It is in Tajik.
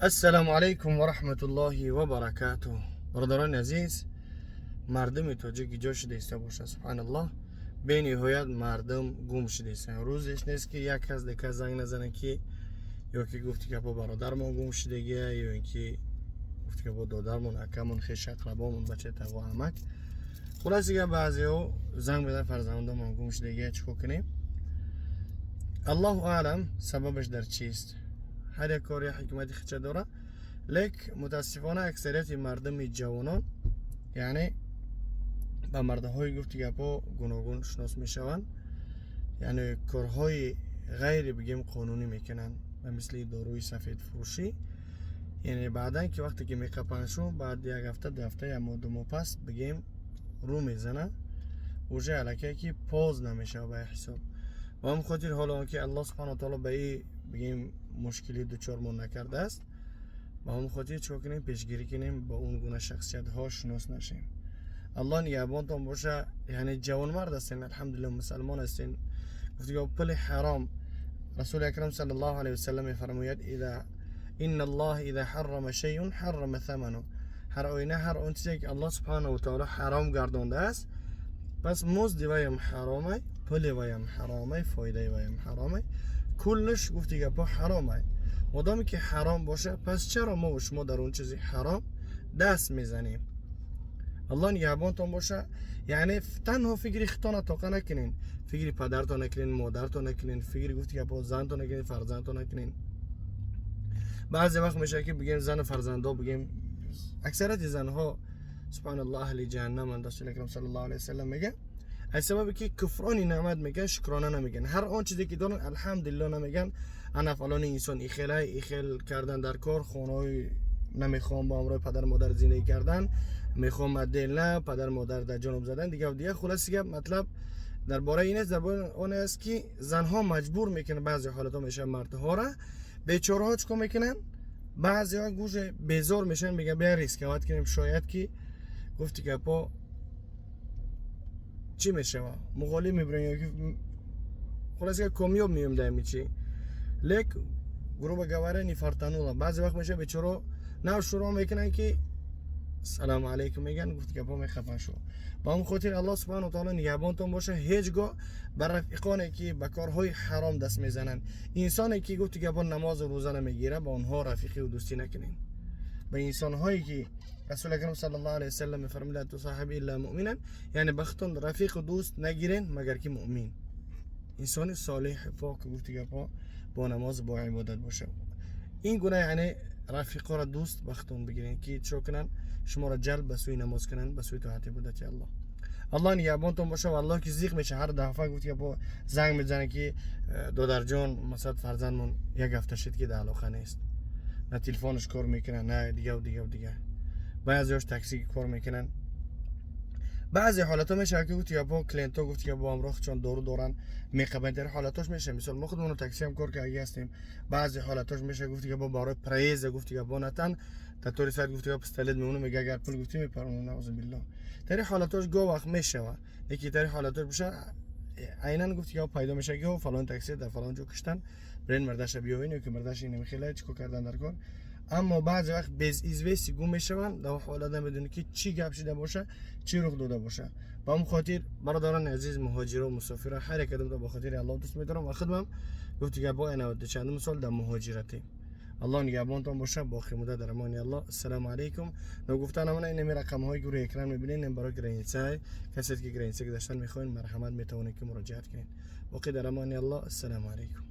Ассалому алайкум ва раҳматуллоҳи ва баракатуҳ. Бародарони азиз, мардуми тоҷик ҷо шуда иста боша. Субҳаналлоҳ, бениҳоят мардум гум шуда истанд. Рӯзеш нест, ки як кас дека занг назанад, ки ё ки гуфти гапо бародармон гум шудагия, ё ин ки гуфти гапо додармон, акамон, хеш, ақрабомон, бачаи тағо, амак. Хулоси гап, баъзеҳо занг мезананд: фарзандонмон гум шудагия, чӣ кор кунем? Аллоҳу аълам, сабабаш дар чист. Ҳар як кор як ҳикмати хича дорад, лек мутаассифона аксарияти мардуми ҷавонон, яъне, ба мардаҳои, гуфти гапҳо, гуногун шинос мешаванд, яъне корҳои ғайри, бигем, қонунӣ мекунанд, ба мисли доруи сафедфурӯшӣ. Яъне баъдан ки вақте ки меқапанд шу, баъд як ҳафта, 2 ҳафта, як моҳ, 2 моҳ пас, бигем, рӯ мезана, уже аллакай ки поз намешава ба ҳисоб. Ба ҳамин хотир, ҳоло он ки Аллоҳ субҳану таоло ба и, бигем, мушкилӣ дучормон накардааст, ба ҳамин хотир чикор кунем? Пешгирӣ кунем, ба он гуна шахсиятҳо шинос нашем. Аллоҳ нигаҳбонтон боша. Яъне ҷавонмард ҳастен, алҳамдулилла, мусалмон ҳастен. Гуфтиго пули ҳаром, Расули акрам саллаллоҳу алайҳи васаллам мефармояд: إذا إن الله إذا حرم شيء حرم ثمنه. Ҳар оина, ҳар он чизе ки Аллоҳ субҳанаҳу ватаоло ҳаром гардондааст, пас музди ваям ҳаромай, пули ваям ҳаромай, фоидаи ваям ҳаромай, куллаш, гуфти гапҳо, ҳаромай. Модоме ки ҳаром боша, пас чаро мо ва шумо дар он чизи ҳаром даст мезанем? Аллоҳ нигаҳбонтон боша. Яъне танҳо фикри худтона тоқа накунен, фикри падартон накунен, модартон накунен, фикри, гуфти гапҳо, зантон накунен, фарзандтон накунен. Баъзе вақт мешавад, ки, бигем, зану фарзандо, бигем, аксарияти занҳо, субҳаналлоҳ, аҳли ҷаҳаннаманд, Расули акрам саллаллоҳу алайҳи васаллам мега, аз сабаби ки куфрони неъмат меган, шукрона намеган, ҳар он чизе ки доранд, алҳамдулилло намеган. Ана фалони инсон ихелай ихел кардан дар кор, хонаҳои намехоҳам бо ҳамроҳи падар модар зиндагӣ кардан, мехоҳам отдельно, падар модар дар ҷоноб задан, дигар дигар. Хулоси гап, матлаб дар бораи ин аст, дар бораи он аст, ки занҳо маҷбур мекунанд, баъзе ҳолатҳо мешавад, мардҳоро. Бечораҳо чӣ кор мекунанд? Баъзеҳо гӯше безор мешаванд, мегӯянд: бия рисковать кунем, шояд ки, гуфти гапҳо, чӣ мешава, муғолиб мебирем ё ки, хулоса, комёб меём дар ҳами чӣ. Лек, грубо говоря, не фартануло. Баъзе вақт мешава, бечоро нав шурӯъ мекунанд, ки салому алайкум мегӯянд, гуфти гапҳо, мехапанд шу. Ба ҳамн хотир Аллоҳ субҳану таоло нигаҳбонтон боша. Ҳеҷ гоҳ ба рафиқоне ки ба корҳои ҳаром даст мезананд, инсоне ки, гуфти гапҳо, намозу рӯза намегирад, ба онҳо рафиқиву дӯстӣ накунед. Ба инсонҳое ки Расули акрам саллаллоҳу алайҳи васаллам мефармуд: لا تصاحب إلا مؤمنا. Яъне ба худтон рафиқу дӯст нагирен, магар ки муъмин, инсони солеҳ, пок, гуфти гапҳо, бо намоз, бо ибодат боша. Ин гуна, яъне, рафиқоро дӯст ба худтон бигирен, ки чо кунанд? Шуморо ҷалб ба сӯи намоз кунанд, ба сӯи тоати ибодати Аллоҳ. Аллоҳ нигаҳбонтон боша. Ва Аллоҳ ки зиқ меша, ҳар дафъа, гуфти гапҳо, занг мезанад, ки додарҷон, масалан, фарзандмон як ҳафта шид, ки дар алоқа нест, на телефонаш кор мекунад, на дигаву дигаву дигар. Баъзеҳош такси кор мекунанд. Баъзе ҳолатҳо мешавад, ки, гуфти гапҳо, клиентҳо, гуфти гап, бо ҳамроҳчон дору доранд, меқабанд. Дар ҳолатҳош мешавад, мисол, мо худмон таксиам кор кардаги ҳастем, баъзе ҳолатҳош мешавад, гуфти гапҳо, барои проезда, гуфти гапҳо, натан дар тори сайт, гуфти гап, пистолет мемонад, мега: агар пул гуфтӣ, мепаронам, наузу биллоҳ. Дар ин ҳолатҳош гоҳ вақт мешавад, яке дар ин ҳолатҳош боша, айнан, гуфти гап, пайдо мешавад, ки фалон такси дар фалон ҷо куштан, бирен мардаша биёвен, ё ки мардаша инамихела чӣ кор кардан дар кор. Аммо баъзе вақт без извести гум мешаванд, дар ҳолат намедонӣ, ки чӣ гап шида боша, чӣ рух дода боша. Ба ҳамн хотир, бародарони азиз, муҳоҷиро, мусофиро, ҳар як кадомро ба хотири Аллоҳ дӯст медорам ва худмам, гуфти гапҳо, 90 чандум сол дар муҳоҷиратем. Аллоҳ нигаҳбонтон боша. Боқӣ муддат дар амони Аллоҳ. Ассалому алайкум. Ногуфта намона, инами рақамҳое ки рӯи экран мебинед, барои граница. Касе ки граница гузаштан мехоҳед, марҳамат, метавонед ки муроҷиат кунед. Боқӣ дар амони Аллоҳ. Ассалому алайкум.